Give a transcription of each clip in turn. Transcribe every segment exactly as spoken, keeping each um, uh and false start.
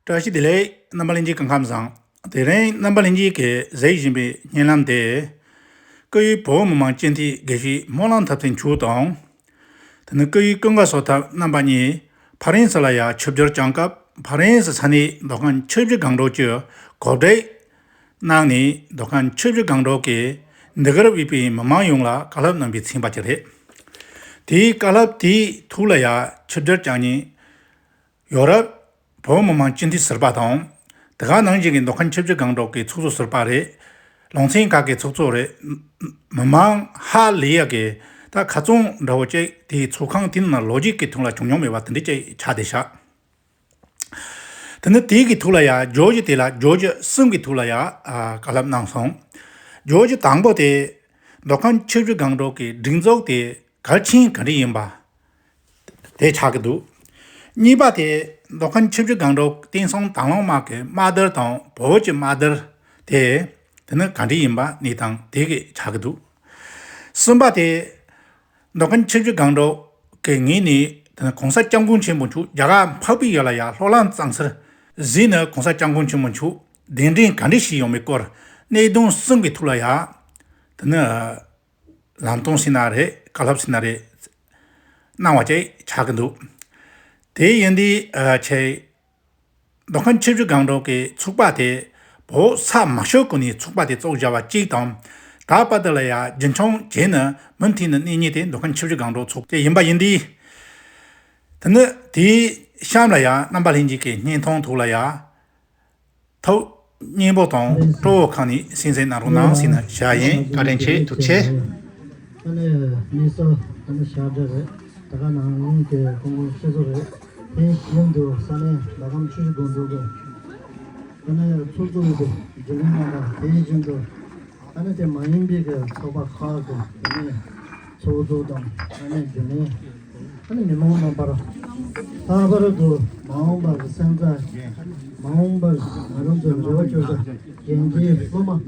བཀྲ་ཤིས་བདེ་ལེགས། རྣམ་པ་ལྷན་རྒྱས་སྐུ་ཁམས་བཟང་། དེ་རིང་རྣམ་པ་ལྷན་རྒྱས་ཀྱིས་གཟིགས་བཞིན་པའི་བརྙན་ལམ་དེ། བཀུར་འོས་བོད་མི་མང་སྤྱི་འཐུས་དགེ་བཤེས་སྨོན་ལམ་ཐུབ་བསྟན་མཆོག་དང་། དེ་ནས་བཀུར་འོས་ཀུན་དགའ་བསོད་ཐབས་རྣམ་པ་གཉིས་ཕ་རན་སི་ལ་ཡ་ཆིབས་བསྒྱུར་བསྐྱངས་སྐབས། ཕ་རན་སི་ས་གནས་མདོ་ཁམས་ཆུ་བཞི་སྒང་དྲུག་གི་གོ་སྒྲིག་གནང་ནས། མདོ་ཁམས་ཆུ་བཞི་སྒང་དྲུག་གི་འདི་གར་ཡོད་པའི་མི་མང་ཡོངས་ལ་བཀའ་སློབ་གནང་བའི་ཚན་པ་ཅིག་རེད། དེའི་བཀའ་སློབ་དེའི་ཐོག་ལ་ཡ་ཆིབས་བསྒྱུར་བསྐྱངས་མཁན་ཡོ་རོབ་བོད་མི་མང་སྤྱི་འཐུས་ཟུར་པ་དང་། དེ་ག་ནང་བཞིན་གྱི་མདོ་ཁམས་ཆུ་བཞི་སྒང་དྲུག་གི་ཚོགས་གཙོ་ཟུར་པ་རེད། ལུང་ཚན་ཁག་གི་ཚོགས་གཙོ་རེད། མི་མང་ཧ་ལས་ཡག་གི་ད་ཁ་ཚོན་འདྲ་བོ་ཅིག་དེའི་ཚོགས་ཁང་དེའི་ནང་ལོ་རྒྱུས་ཀྱི་ཐོག་ལ་བྱུང་མྱོང་མེད་པ་དེ་འདྲ་ཅིག་ཆགས་བསྡད་ཤག་དེ་ནི་དེའི་གི་ཐོག་ལ་ཡ་བརྗོད་གཞི་དེ་ལ་བརྗོད་གཞི་གསུམ་གྱི་ཐོག་ལ་ཡ་ཨ་བཀའ་སློབ་གནང་སོང་། བརྗོད་གཞི་དང་པོ་དེ་མདོ་ཁམས་ཆུ་བཞི་སྒང་དྲུག་གི་སྒྲིག་འཛུགས་དེ་གལ་ཆེན་ག་འདྲ་ཡིན་པ་དེ་ཆགས་ཀྱི་འདུག་གཉིས་པ་དེ་མདོ་ཁམས་ཆུ་བཞི་སྒང་དྲུག་བསྟན་སྲུང་དང་བླངས་དམག་གི་དམག་སྡེ་དང་བོད་ཀྱི་དམག་སྡེ་དེ་དེ་ནི་ག་འདྲ་ཡིན་པ་གནས་སྟངས་དེ་གི་ཆགས་ཀྱི་འདུག་གསུམ་པ་དེ། མདོ་ཁམས་ཆུ་བཞི་སྒང་དྲུག་གི་ངོས་ནས་དེ་ནི་གོང་ས་སྐྱབས་མགོན་ཆེན་པོ་མཆོག་རྒྱ་གར་འཕགས་པའི་ཡུལ་ལ་ཡ་སློབ་གཉེར་གཙང་སེལ་ཟིན་ནས། གོང་ས་སྐྱབས་མགོན་ཆེན་པོ་མཆོག་གདན་འདྲེན་ག་འདྲ་ཞིག་ཡོང་བའི་སྐོར་གནད་དོན་གསུམ་གྱི་ཐོག་ལ་ཡ་དེ་ནི་ལམ་སྟོན་ཟེར་ན་རེད། བཀའ་སློབ་ཟེར་ན་རེད། གནང་བ་ཅིག་ཆགས་ཀྱི་འདུག་དེ་ཡིན་དུས་ཨ་ཆེ། མདོ་ཁམས་ཆུ་བཞི་སྒང་དྲུག་གི་ཚོགས་པ་དེ་བོད་ས་མ་ཤོར་གོང་ནས་ཚོགས་པ་དེ་བཙུགས་བཞག་པ་གཅིག་དང་། ད་བར་དུ་ལ་ཡ་རྒྱུན་འཁྱོངས་བྱས་ནས་མུ་མཐུད་ནས་གནས་མཁན་དེ་མདོ་ཁམས་ཆུ་བཞི་སྒང་དྲུག་ཚོགས་པ་ཡིན་པ་ཡིན་དུས། དེ་ནི་དེའི་གཤམ་ལ་ཡ་རྣམ་པ་ལྷན་རྒྱས་ཀྱི་བརྙན་ཐུང་ཐོག་ལ་ཡ་ཐུགས་མཉེས་པོ་དང་སྤྲོ་བོ་ཁ་ནས་གསན་གཟིགས་གནང་རོགས་གནང་ཟེར་ནས་ཞུ་ཡ་ཡིན། བཀའ་དྲིན་ཆེ། ཐུགས་རྗེ་ཆེ། ཨ་ནི་དམིགས་བསལ་ཨ་ནི་ཞབས་འདྲ་རེད། ད་ག་ནང་ཡིན་གྱི་ཁོང་ཁོང་ཤེས་སོ་རེད། དེ་བཞིན་དུ་ས་གནས་མདོ་ཁམས་ཆུ་བཞི་སྒང་དྲུག་གི་ཨ་ནི་ཚོགས་གཙོ་གི་རྒྱུན་ལས་རྣམ་པ། དེ་བཞིན་དུ་ཨ་ནི་དེ་མ་ཡིན་པའི་གི་ཚོགས་པ་ཁག་གི་དེ་ནས་ཚོགས་གཙོ་དང་ཨ་ནི་རྒྱུན་ལས། ཨ་ནི་མི་མང་རྣམ་པར། ལྷག་པར་དུ་མ་འོངས་པར་གྱི་སེམས་རྩ་ཅན། མ་འོངས་པར་ང་རང་ཚོའི་རེ་བ་བཅོལ་ས་རྒན་གྱི་སློབ་མ་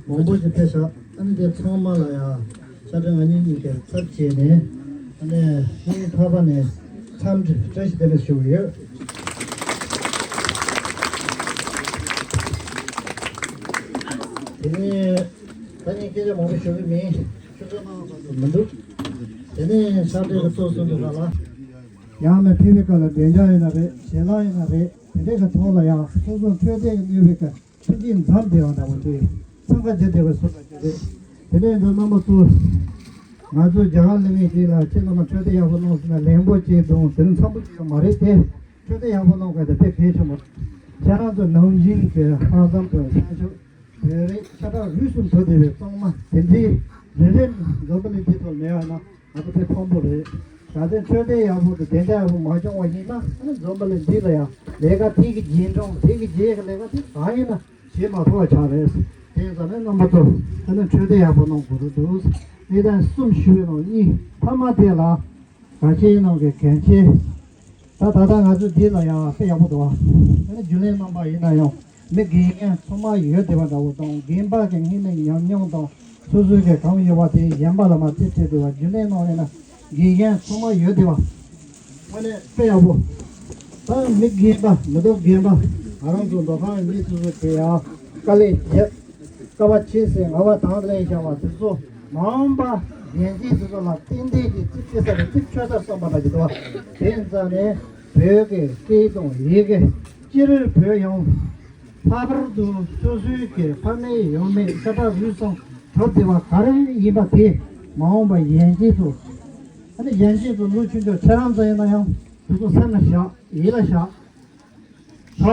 མང་པོ་ཞིག་ཕེབས་ཤག་ཨ་ནི་དེ་ཚང་མ་ལ་ཡང་ཤ་ཁྲག་ང་གཉིས་གཉིས་ཀྱི་ཚབ་བྱས་ནས་ཨ་ནི་སྙིང་ཐག་པ་ནས་འཚམས་འདྲི་བཀྲ་ཤིས་བདེ་ལེགས་ཞུ་གི་ཡོད། དེ་ནས་ད་ངས་སྐད་ཆ་མང་པོ་ཞུ་གི་མིན། ཆུ་ཚོད་མང་པོ་མི་འདུག་དེ་ནས་ཤ་ཁྲག་གི་ཚོགས་གསུམ་དུ་ལ་ལ། ཡང་ན་ཕེབས་པའི་སྐབས་ལ་བདེ་འཇགས་ཡིན་ན་རེད། ཞལ་ལག་ཡིན་ན་རེད། དེ་འདྲའི་གི་ཐོག་ལ་ཡང་སོ་སོ་འཕྲོད་བསྟེན་གནོད་པའི་སྐབས་མཐུན་རྐྱེན་འཛོམས་བསྡད་པ་འདྲ་བོ་དེ་འཚང་ཁ་རྒྱག་བསྡད་པའི་བཟོ་འདྲ་ཅིག་རེད། དེ་འདྲའི་འདུག་རྣམ་པ་ཚོ། ང་ཚོ་རྒྱ་གར་ལས་མི་དེ་ལ་ཁྱེད་རྣམ་པ་འཕྲོད་བསྟེན་ཡག་པོ་གནང་ཟེར་ན་ལན་པོ་ཅིག་དང་དེ་རིང་འཚམ་པོ་ཅིག་མ་རེད་དེ། འཕྲོད་བསྟེན་ཡག་པོ་གནང་དགོས་དེ་དཔེ་གལ་ཆེན་པོ་རེད། ཁྱེད་རང་ཚོ་ནང་བཞིན་གྱི་ལྷག་བསམ་དང་བྱང་ཆུབ། བོད་རིགས་ཤ་ཁྲག་རུས་གསུམ་དུ་བསྡུས་པའི་གཙང་མ་དེ་འདྲའི་རེ་རེ་འཛོམས་པ་ལས་འདི་ཐོག་མེད་པ་ན་ང་ཚོ་དཔེ་ཕངས་པོ་རེད། ད་ལྟའི་འཕྲོད་བསྟེན་ཡག་པོ་དང་བདེ་འཇགས་ཡག་པོ་མ་བྱུང་བ་ཡིན་ན་ཨ་ནི་འཛོམས་པ་ལས་འདི་ལ་ཡང་ལས་ཀ་དེ་གི་རྗེས་འབྲང་དེ་གི་རྗེས་ཀྱི་ལས་ཀ་དེ་གང་ཡིན་ན་བྱེད་མ་ཐུབ་པ་ཆགས་རེད། དེ་ཡིན་ཙང་ནས་རྣམ་པ་ཚོ་ཨ་ནི་འཕྲོད་བསྟེན་ཡག་པོ་གནང་དགོས་འདུག་གནས་སྟངས་གསུམ་ཞུ་བའི་ནང་གཉིས་ཐ་མ་དེ་ལ། ག་ཆེའི་ནང་གི་གལ་ཆེ། ད་ད་ལྟ་ང་ཚོ་འདི་ལ་ཡང་དཔེ་ཡག་པོ་འདུག་ཨ་ནི་རྒྱུན་ལས་རྣམ་པ་ཡིན་ན་ཡང་མི་རྒན་རྒན་ཚང་མ་ཡོད་བསྡད་པ་འདྲ་བོ་དང་། རྒན་པ་གི་སྔོན་ནས་ཉམས་མྱོང་དང་སོ་སོའི་གི་གང་ཡོད་པ་དེ་གཞན་པ་ལ་མ་ཚད་ཚད་བསྡད་པ། རྒྱུན་ལས་ནང་ཡིན་ན་རྒན་རྒན་ཚང་མ་ཡོད་བསྡད་པ། དངོས་གནས་དཔེ་ཡག་པོ། ད་མི་རྒན་པ་མི་ཐོག་རྒན་པ་ང་རང་ཚོ་མདོ་ཁམས་མི་སོ་སོ་དེ་ཡང་དཀའ་ལས་བརྒྱབ། དཀའ་བ་སྤྱད་ཟེར་ངལ་བ་དང་ལེན་བྱ་བ་དེ་ཚོ་མ་འོངས་པ་འགན་འཛིན་དེ་ཚོ་ལ་ཏན་ཏན་གྱི་ཅི་ཅི་ས་རེ་ཅི་ཆོད་ས་བསམ་པ་ལ་གི་དོ། དེ་ཡིན་ཙང་ནས་བོད་ཀྱི་སྐད་དང་ཡི་གེ་སྤྱིར་བོད་ཡོངས། ལྷག་པར་དུ་སོ་སོའི་གི་ཕ་མེས་ཡང་མེས་ཤ་ཁྲག་རུས་གསུམ་གྲུབ་བསྡད་པ་ག་རེ་ཡིན་པ་དེ་མ་འོངས་པ་ཡན་ཆད་དུ་ཨ་ནི་ཡན་ཆད་དུ་ལོ་ཆུང་ཆུང་ཁྱེད་རང་ཚོ་ཡིན་ན་ཡང་དེ་ཚོ་སེམས་ལ་བཞག་ཡིད་ལ་བཞག་ད།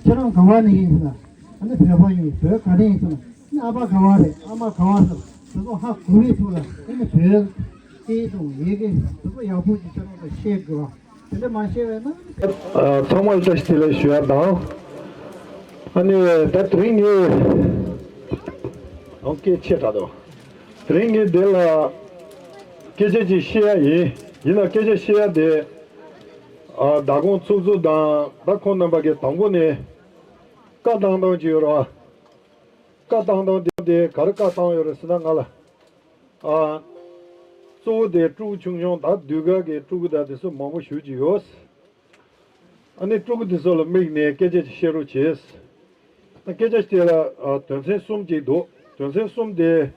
ཁྱེད་རང་ག་བ་ནས་ཡིན་ཟེར་ན། ཨ་ནི་བོད་པ་ཡིན། བོད་ག་ནས་ཡིན་ཟེར་ན། ཨ་ནི་ཨ་ཕ་ག་བ་རེད། ཨ་མ་ག་བ་རེད། དེ་ཚོ་ཧ་གོ་བའི་ཐོག་ལ་ཨ་ནི་བོད་སྐད་དང་ཡི་གེ་དེ་ཚོ་ཡག་པོ་ཅིག་ཁྱེད་རང་ཚོ་ཤེས་དགོས་པ། དེ་འདྲ་མ་ཤེས་པས་ན། ཨ། ཚང་མར་བཀྲ་ཤིས་བདེ་ལེགས་ཞུ་ཡ་དང་། ཨ་ནི་ད་དེ་རིང་ངས་ཨང་སྐད་ཆེ་དྲགས་འདུག་དེ་རིང་ངས་འདི་ལ་སྐད་ཆ་ཅིག་བཤད་ཡ་ཡིན། ཡིན་ན་སྐད་ཆ་བཤད་ཡ་དེ། ཨ། མདང་དགོང་ཚོགས་གཙོ་དང་ད་ཁོང་རྣམ་པ་གིས་དང་པོ་ནས་བཀའ་བཏང་སྟངས་ཅིག་ཡོད་རེད་བ། བཀའ་བཏང་སྟངས་དེ་དེ་ག་རེ་བཀའ་བཏང་ཡོད་རེད་ཟེར་ན་ང་ལ། ཨ། གཙོ་བོ་དེ་ཕྲུ་གུ་ཆུང་ཆུང་དང་ཟློས་གར་གྱི་ཕྲུ་གུ་དང་དེ་ཚོ་མང་པོ་ཞེ་ཅིག་ཡོད། ཨ་ནི་སྤྲུལ་སྐུ་འདི་ཚོ་ལ་དམིགས་ནས་སྐད་ཆ་ཅིག་བཤད་རོགས་བྱེད། ད་སྐད་ཆ་དེ་ལ་ཨ་དོན་ཚན་གསུམ་ཅིག་འདུག་དོན་ཚན་གསུམ་དེ།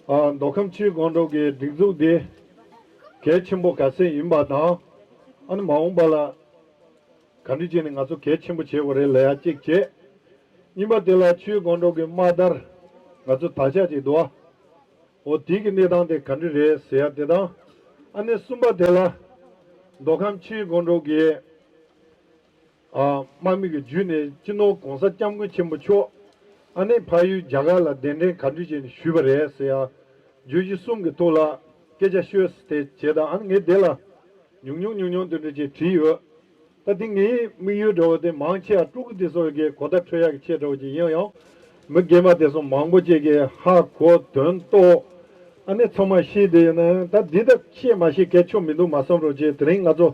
ཨ་མདོ་ཁམས་ཆུ་བཞི་སྒང་དྲུག་གི་སྒྲིག་འཛུགས་དེ་གལ་ཆེན་པོ་ག་ཚད་ཡིན་པ་དང་། ཨ་ནི་མ་འོངས་པ་ལ་ག་འདྲ་བྱས་ནས་ང་ཚོ་གལ་ཆེན་པོ་བྱེད་དགོས་རེད་ལབ་ཡ་གཅིག་བྱས། གཉིས་པ་དེ་ལ་ཆུ་བཞི་སྒང་དྲུག་གི་དམག་དར་ང་ཚོ་དར་ཆ་ཅིག་འདུག་འོ་དེ་གི་གནས་སྟངས་དེ་ག་འདྲ་རེད་ཟེར་ཡ་དེ་དང་། ཨ་ནི་གསུམ་པ་དེ་ལ་མདོ་ཁམས་ཆུ་བཞི་སྒང་དྲུག་གི་ཨ་དམག་མི་གི་བརྒྱུད་ནས་སྤྱི་ནོར་༸གོང་ས་༸སྐྱབས་མགོན་ཆེན་པོ་མཆོག་ཨ་ནི་ཕ་ཡུལ་རྒྱ་གར་ལ་གདན་འདྲེན་ག་འདྲ་བྱས་ནས་ཞུས་པ་རེད་ཟེར་ཡ། བརྗོད་གཞི་གསུམ་གྱི་ཐོག་ལ་སྐད་ཆ་ཤོད་དེ་བྱས་དང་། ཨ་ནི་ངས་དེ་ལ་ཉུང་ཉུང་ཉུང་ཉུང་དེ་འདྲ་ཅིག་བྲིས་ཡོད། ད་དེ་ངའི་དམིགས་ཡུལ་འདྲ་བོ་དེ་མང་ཆེ་བ་སྤྲུལ་སྐུ་དེ་ཚོ་གི་གོ་བརྡ་འཕྲོད་ཡག་གི་ཆེད་འདྲ་བོ་ཅིག་ཡིན་ཡང་། མི་རྒན་པ་དེ་ཚོ་མང་པོ་ཅིག་གིས་ཧ་གོ་དོན་རྟོགས། ཨ་ནི་ཚང་མ་ཤེས་བསྡད་ཡོད་ན་ཡང་ད་འདི་ད་ཤེས་མ་ཤེས་གལ་ཆེ་མི་འདུག་མ་བསམ་རོགས་བྱེད། དེ་རིང་ང་ཚོ་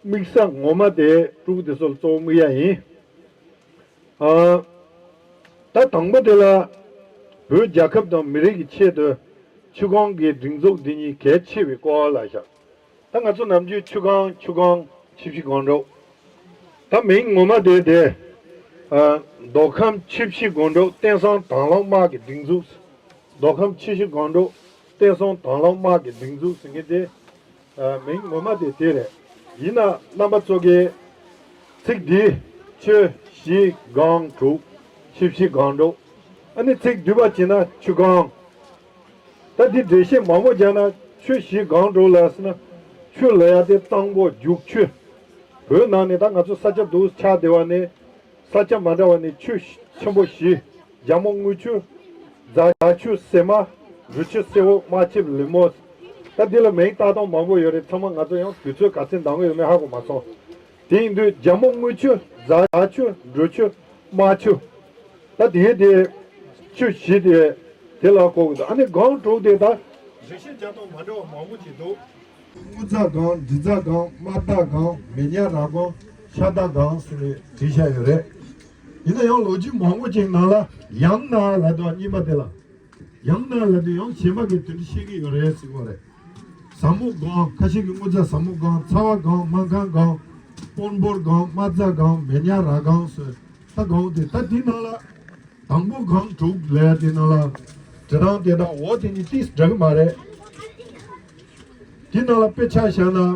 དམིགས་ས་ངོ་མ་དེ་སྤྲུལ་སྐུ་དེ་ཚོ་ལ་གཙོ་བོ་དམིགས་ཡ་ཡིན། ཨ། ད་དང་པོ་དེ་ལ་བོད་རྒྱལ་ཁབ་དང་མི་རིགས་ཀྱི་ཆེད་དུ་ཆུ་སྒང་གི་སྒྲིག་འཛུགས་འདི་གཉིས་གལ་ཆེ་བའི་སྐོར་ལ་བཞག་ད་ང་ཚོ་ནམ་རྒྱུན་ཆུ་སྒང་ཆུ་སྒང་ཆུ་བཞི་སྒང་དྲུག་ད་མིང་ངོ་མ་དེ་དེ། ཨ། མདོ་ཁམས་ཆུ་བཞི་སྒང་དྲུག་བསྟན་སྲུང་དྭང་བླངས་དམག་གི་སྒྲིག་འཛུགས། མདོ་ཁམས་ཆུ་བཞི་སྒང་དྲུག་བསྟན་སྲུང་དྭང་བླངས་དམག་གི་སྒྲིག་འཛུགས་ཟེར་མཁན་དེ། ཨ། མིང་ངོ་མ་དེ་དེ་རེད། ཡིན་ན་རྣམ་པ་ཚོ་གིས་ཚིག་འདི་ཆུ་བཞི་སྒང་དྲུག་ཆུ་བཞི་སྒང་དྲུག་ཨ་ནི་ཚིག་བསྡུས་པ་བྱས་ན་ཆུ་སྒང་། ད་འདི་འགྲེལ་བཤད་མང་པོ་རྒྱག་ན་ཆུ་བཞི་སྒང་དྲུག་ལ་ཟེར་ན། ཆུ་ལ་ཡ་དེ་གཙང་པོ་རྒྱུག་ཆུ། བོད་ནང་ནས་ད་ང་ཚོ་ས་ཆ་འདུག་ཆགས་བསྡད་པ་ནི། ས་ཆ་མ་འདྲ་བ་ནས་ཆུ་ཆེན་པོ་བཞི། རྒྱ་མོ་དངུལ་ཆུ། རྫ་ཆུ་སེར་མ། འབྲུ་ཆུ་སེར་པོ། རྨ་ཆུ་ལི་མོ། ད་འདི་ལ་མིང་བཏགས་སྟངས་མང་པོ་ཡོད་རེད། ཚང་མ་ང་ཚོ་ཡང་དུས་ཚོད་ག་ཚད་འདང་གི་ཡོད་མེད་ཧ་གོ་མ་སོང་། དེ་ཡིན་དུས་རྒྱ་མོ་དངུལ་ཆུ། རྫ་ཆུ། འབྲུ་ཆུ། རྨ་ཆུ། ད་དེ་དེ་ཆུ་བཞི་དེ་དེ་ལ་གོ་གི་འདུག་ཨ་ནི་སྒང་དྲུག་དེ་ད་འགྲེལ་བཤད་རྒྱག་སྟངས་མ་འདྲ་བ་མང་པོ་ཅིག་འདུག་དངུལ་རྫ་སྒང་། འབྲི་རྫ་སྒང་། རྨ་རྫ་སྒང་། མེ་ཉ་ར་སྒང་། ཤ་རྫ་སྒང་ཟེར་ནས་བྲིས་བཞག་ཡོད་རེད། ཡིན་ན་ཡང་ལོ་རྒྱུས་མང་པོ་ཅིག་ནང་ལ་ཡང་ན་ལབ་དུས་གཉིས་པ་དེ་ལ། ཡང་ན་ལབ་དུས་ཡང་གཞན་པ་གིས་དེ་འདྲ་བཤད་ཀྱི་ཡོད་རེད་ཟེར་གྱི་ཡོད་རེད། ཟབ་མོ་སྒང་། ཁ་ཤས་ཀྱིས་དངུལ་རྫ་ཟབ་མོ་སྒང་། ཚ་བ་སྒང་། སྨར་ཁམས་སྒང་། སྤོན་ཕོར་སྒང་། རྨ་རྫ་སྒང་། མེ་ཉ་ར་སྒང་ཟེར། ད་སྒང་དེ་ད་དེ་ནང་ལ། དང་པོ་སྒང་དྲུག་ལབ་ཡ་དེ་ནང་ལ་འབྲི་སྟངས་དེ་དང་འོ་དེ་གཉིས་ཏིས་འདྲ་གི་མ་རེད། དེ་ནང་ལ་དཔེ་ཆ་བཞག་ན། ཨ།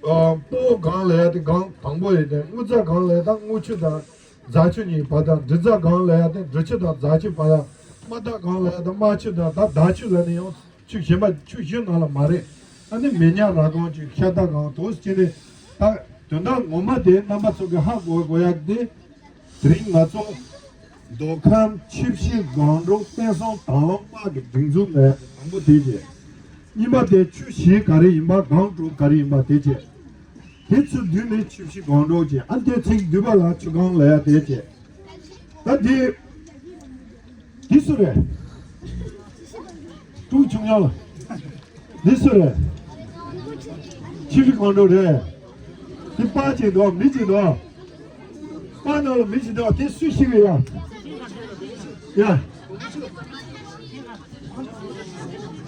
སྤོ་བོ་སྒང་ལབ་ཡ་དེ་སྒང་དང་པོ་རེད་དེ། དངུལ་རྫ་སྒང་ལབ་ཡ་དང་དངུལ་ཆུ་དང་རྫ་ཆུ་གཉིས་བར་དང་། འབྲི་རྫ་སྒང་ལབ་ཡ་དེ་འབྲི་ཆུ་དང་རྫ་ཆུ་བར་དང་། རྨ་རྫ་སྒང་ལབ་ཡ་དང་རྨ་ཆུ་དང་། ད་རྫ་ཆུ་ལབ་ནས་ཡང་ཆུ་གཞན་པ་ཆུ་གཞན་ནང་ལ་མ་རེད། ཨ་ནི་མེ་ཉ་ར་སྒང་ཅིག་ཤ་རྫ་སྒང་དུ་ཟེར་ནས། ད་དོན་དག་ངོ་མ་དེ་རྣམ་པ་ཚོ་གིས་ཧ་གོ་དགོས་ཡ་དེ། དེ་རིང་ང་ཚོ་མདོ་ཁམས་ཆུ་བཞི་སྒང་དྲུག་བསྟན་སྲུང་དྭང་བླངས་དམག་གི་སྒྲིག་འཛུགས་ནས་དང་པོ་དེ་བྱས། གཉིས་པ་དེ་ཆུ་བཞི་ག་རེ་ཡིན་པ། སྒང་དྲུག་ག་རེ་ཡིན་པ་དེ་བྱས། དེ་ཚོ་བསྡུས་ནས་ཆུ་བཞི་སྒང་དྲུག་བྱས། ཨ། དེ་ཚིག་བསྡུས་པ་ལ་ཆུ་སྒང་ལབ་ཡ་དེ་བྱས། ད་དེ། འདི་སུ་རེད། ཀྲུང་ཆུང་ཡང་ལ། འདི་སུ་རེད། ཆུ་བཞི་སྒང་དྲུག་རེད། འདི་པར་ཅིག་འདུག་མི་ཅིག་འདུག་པར་ནང་ལ་མི་ཅིག་འདུག་དེ་སུ་ཞིག་རེད་ཡ། ཡ།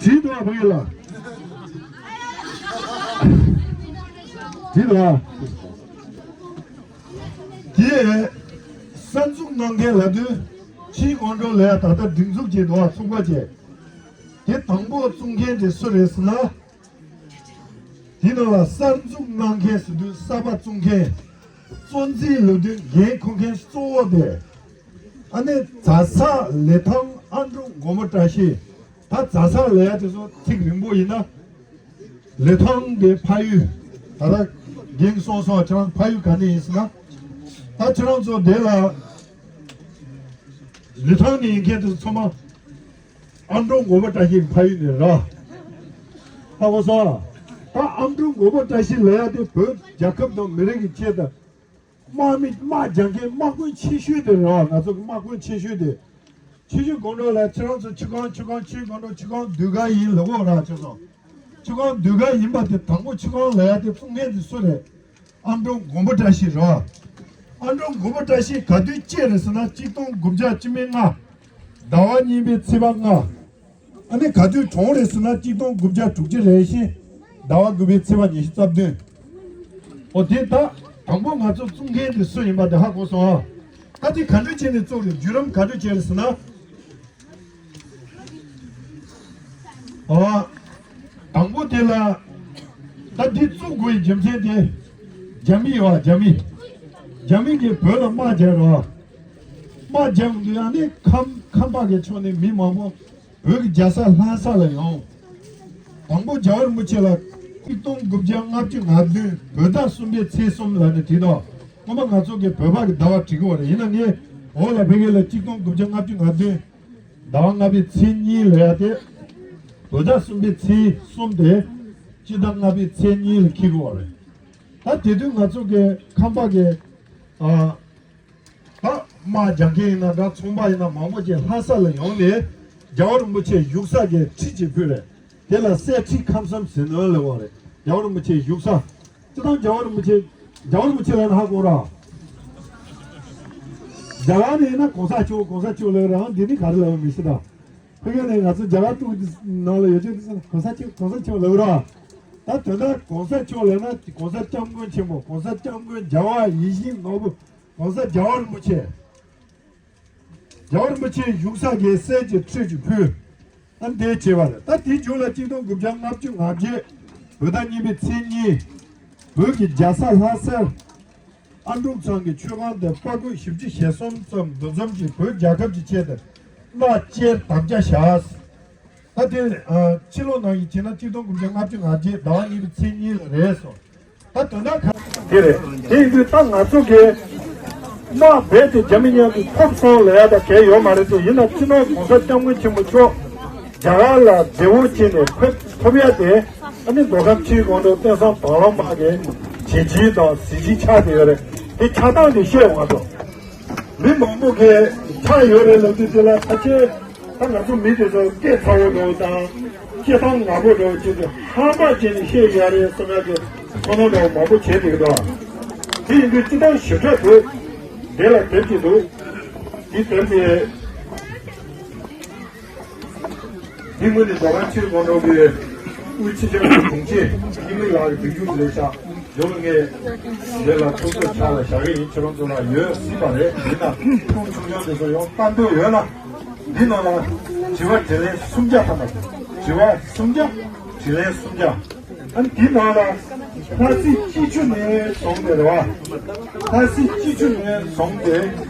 བྲིས་འདུག་བུ་ཡིན་ལ། བྲིས་འདུག་དེ་གསར་འཛུགས་གནང་མཁན་ལབ་དུས་ཆུ་བཞི་སྒང་དྲུག་ལབ་ཡ་ད་ལྟ་སྒྲིག་འཛུགས་ཅིག་འདུག་ཚོགས་པ་ཅིག་དེ་དང་པོ་བཙུགས་མཁན་དེ་སུ་རེད་ཟེར་ན། དེ་ནང་ལ་གསར་འཛུགས་གནང་མཁན་ཟེར་དུས་གསར་པ་བཙུགས་མཁན། གཙོ་འཛིན་ལབ་དུས་འགན་འཁུར་མཁན་གཙོ་བོ་དེ། ཨ་ནི་རྫ་ས་ལི་ཐང་ཨ་འབྲུག་མགོན་པོ་བཀྲ་ཤིས། ད་རྫ་ས་ལབ་ཡ་དེ་ཚོ་ཚིག་རིང་པོ་ཡིན་ན། ལི་ཐང་གི་ཕ་ཡུལ། ད་ལྟ་རྒན་གསུངས་སོང་། ཁྱེད་རང་ཕ་ཡུལ་ག་ནས་ཡིན་ཟེར་ན། ད་ཁྱེད་རང་ཚོ་དེ་ལ་ལི་ཐང་ནས་ཡིན་མཁན་དེ་ཚོ་ཚང་མ། ཨ་འབྲུག་མགོན་པོ་བཀྲ་ཤིས་ཕ་ཡུལ་ནས་ར། ཧ་གོ་སོང་། ད་ཨ་འབྲུག་མགོན་པོ་བཀྲ་ཤིས་ལབ་ཡ་དེ་བོད་རྒྱལ་ཁབ་དང་མི་རིགས་ཀྱི་ཆེད་དུ། དམག་མི་དམག་རྒྱག་མཁན་དམག་དཔོན་ཆེ་ཤོས་དེ་རེད་བ། ང་ཚོ་གི་དམག་དཔོན་ཆེ་ཤོས་དེ། ཆུ་བཞི་སྒང་དྲུག་ལ་ཁྱེད་རང་ཚོ་ཆུ་སྒང་ཆུ་སྒང་ཆུ་སྒང་དྲུག་ཆུ་སྒང་དུས་སྒང་ཡིན་ལབ་གོ་ར་ཁྱེད་ཚོ། ཆུ་སྒང་དུས་སྒང་ཡིན་པ་དེ་དང་པོ་ཆུ་སྒང་ལབ་ཡ་དེ་བཙུགས་མཁན་དེ་སུ་རེད། ཨ་འབྲུག་མགོན་པོ་བཀྲ་ཤིས་རེད་བ། ཨ་འབྲུག་མགོན་པོ་བཀྲ་ཤིས་ག་དུས་སྐྱེས་རེད་ཟེར་ན་གཅིག་སྟོང་དགུ་བརྒྱ་བཅུ་མེད་ལྔ། ཟླ་བ་གཉིས་པའི་ཚེས་པ་ལྔ། ཨ་ནི་ག་དུས་གྲོངས་རེད་ཟེར་ན་གཅིག་སྟོང་དགུ་བརྒྱ་དྲུག་ཅུ་རེ་བཞི། ཟླ་བ་དགུ་པའི་ཚེས་པ་ཉི་ཤུ་རྩ་བདུན། ཨོ་དེ་ད་དང་པོ་ང་ཚོ་བཙུགས་མཁན་དེ་སུ་ཡིན་པ་དེ་ཧ་གོ་སོང་ཨ། ད་དེ་ག་འདྲ་བྱས་ནས་བཙུགས་རེད། བརྒྱུད་རིམ་ག་འདྲ་བྱས་རེད་ཟེར་ན། ཨོ། དང་པོ་དེ་ལ་ད་འདི་བཙུགས་དགོས་ཡི་རྒྱུ་མཚན་དེ། རྒྱ་མི་ཡོད་ཨ། རྒྱ་མི། རྒྱ་མི་གིས་བོད་ལ་དམག་རྒྱག་རོགས། དམག་རྒྱག་དུས་ཡང་ནི་ཁམས་ཁམས་པ་གི་ཕྱོགས་ནས་མི་མང་པོ་བོད་ཀྱི་རྒྱལ་ས་ལྷ་ས་ལ་ཡོང་། དང་པོ་རྒྱལ་བ་རིན་པོ་ཆེ་ལ་ཆིག་སྟོང་དགུ་བརྒྱ་ལྔ་བཅུ་ང་བདུན་བོད་ཟླ་གསུམ་པའི་ཚེས་གསུམ་ལ་ནི་བྲིས་དོ། སྔོན་མ་ང་ཚོ་གི་བོད་པ་གི་ཟླ་བ་བྲི་གི་བ་རེད། ཡིན་ན་ངས་འོག་ལ་ཕ་གི་ལ་ཆིག་སྟོང་དགུ་བརྒྱ་ལྔ་བཅུ་ང་བདུན་ཟླ་བ་ལྔ་པའི་ཚེས་གཉིས་ལ་ཡ་དེ་བོད་ཟླ་གསུམ་པའི་ཚེས་གསུམ་དེ་སྤྱི་ཟླ་ལྔ་པའི་ཚེས་གཉིས་ལ་འཁེལ་གི་བ་རེད། ད་དེ་དུས་ང་ཚོ་གི་ཁམས་པ་གི་ཨ། ད་དམག་རྒྱག་མཁན་ཡིན་ན་འདྲ། ཚོང་པ་ཡིན་ན་མང་པོ་ཅིག་ལྷ་ས་ལ་ཡོང་ནས་རྒྱལ་བ་རིན་པོ་ཆེ་བཞུགས་ས་གི་ཁྲི་ཅིག་ཕུལ་རེད། དེ་ལ་གསེར་ཁྲི་ཁམས་གསུམ་ཟེར་ནོ་ལབ་པ་རེད། རྒྱལ་བ་རིན་པོ་ཆེ་བཞུགས་ས། སྤྱིར་བཏང་རྒྱལ་བ་རིན་པོ་ཆེ་རྒྱལ་བ་རིན་པོ་ཆེ་ལབ་ན་ཧ་གོ་ར། རྒྱ་གར་ནས་ཡིན་ན་གོང་ས་མཆོག་གོང་ས་མཆོག་ལབ་རང་འདི་ནི་ག་རེ་ལབ་མི་ཤེས་ད། ཕ་གི་ནས་ང་ཚོ་རྒྱ་གར་ཏོག་ཙམ་ནང་ལ་ཡོད་ཆོག་འདི་ཚོ་གོང་ས་མཆོག་གོང་ས་མཆོག་ལབ་ར། ད་དོན་དག་གོང་ས་མཆོག་ལབ་ན་གོང་ས་སྐྱབས་མགོན་ཆེན་པོ། གོང་ས་སྐྱབས་མགོན་རྒྱལ་བ་ཡིད་བཞིན་ནོར་བུ། གོང་ས་རྒྱལ་བ་རིན་པོ་ཆེ། རྒྱལ་བ་རིན་པོ་ཆེ་བཞུགས་ས་གི་གསེར་གྱི་ཁྲི་ཅིག་ཕུལ། ཨ་འདས་བྱས་པ་རེད། ད་དེའི་མཇུག་ལ་ཆིག་སྟོང་དགུ་བརྒྱ་ལྔ་བཅུ་ང་བརྒྱད་བོད་ཟླ་གཉིས་པའི་ཚེས་གཉིས། བོད་ཀྱི་རྒྱལ་ས་ལྷ་སར་ཨ་འབྲུག་ཚང་གི་མཆོད་ཁང་དེ་པར་རྒོད་བཞི་བཅུ་ཞེ་གསུམ་ཙམ་འདུ་འཛོམས་ཀྱིས་བོད་རྒྱལ་ཁབ་ཀྱི་ཆེད་དུ་གླ་བཅེར་དམ་བཅའ་བཞག། ད་དེ་ཨ་ཕྱི་ལོགས་ནང་བཞིན་བྱས་ན་ཆིག་སྟོང་དགུ་བརྒྱ་ལྔ་བཅུ་ང་བརྒྱད་ཟླ་བ་གཉིས་པའི་ཚེས་གཉིས་ལ་རེད་སོང་། ད་དོན་དག་ག་དེ་རེད། དེ་ཡིན་དུས་ད་ང་ཚོ་གིས་དམག་རྦད་དེ་རྒྱ་མི་མཉམ་དུ་ཐོབ་སོང་ལབ་ཡ་ད་གལ་ཡོད་མ་རེད་དེ། ཡིན་ན་སྤྱི་ནོར་༸གོང་ས་༸སྐྱབས་མགོན་ཆེན་པོ་མཆོག་རྒྱ་གར་ལ་མཛའ་བོ་བྱས་ནས་ཕེབས་ཐུབ་ཡ་དེ། ཨ་ནི་མདོ་ཁམས་སྤྱིའི་སྒང་དུ་བསྟན་སྲུང་དྭང་བླངས་དམག་གི་བྱས་རྗེས་དང་གཟི་བརྗིད་ཆགས་བསྡད་ཡོད་རེད། དེ་ཆགས་སྟངས་དེ་བཤད་འོང་ང་ཚོ། མི་མང་པོ་གིས་ཆགས་ཡོད་རེད་ལབ་དུས་དེ་ལ་ཕལ་ཆེར་ད་ང་ཚོ་མི་དེ་ཚོ་སྐད་ཚ་བོ་འདྲ་བོ་དང་སྐད་གདངས་ངན་པོ་འདྲ་བོ་བྱས་ཏེ་ཧམ་པ་བྱས་ནས་བཤད་ཡོད་རེད་བསམ་ཡག་གི་ཚོར་སྣང་འདྲ་བོ་མང་པོ་བྱས་འདུག་གདའ། དེ་ཡིན་དུས་སྤྱི་བཏང་ཞིབ་ཕྲ་འདུག་འདི་ལ་དེབ་ཅིག་འདུག་འདི་དེབ་དེ། འདི་ངོས་ནས་མདོ་ཁམས་སྤྱིའི་སྔོན་འགྲོ་གི་དབུས་སྤྱི་ཁྱབ་ཀྱི་དྲུང་ཆེ་ཨིན་མི་ལགས་ཀྱི་སྒྲིག་འཇུག་ལས་ཤག་འདི་ལ་ངས་འདི་ལ་ཐུགས་ཚོད་ཆ་ལ་བཞག་གི་ཡིན། ཁྱེད་རང་ཚོ་ལ་ཡོད་སྲིད་པ་རེད། ཡིན་ན་ཁུངས་ཆུང་ཆུང་དེ་ཚོ་ཡང་ལྟ་འདོད་ཡོད་ན་འདི་ནང་ལ་དྲི་བ་དྲིས་ལན་སུམ་བརྒྱ་ཐམ་པ་དྲི་བ་སུམ་བརྒྱ་དྲིས་ལན་སུམ་བརྒྱ། ཨ་ནི་དེའི་ནང་ལ་ལྷ་སྲས་སྐྱིད་ཆུ་ནས་བཟུང་སྟེ་རེད་བ། ལྷ་སྲས་སྐྱིད་ཆུ་ནས་བཟུང་སྟེ་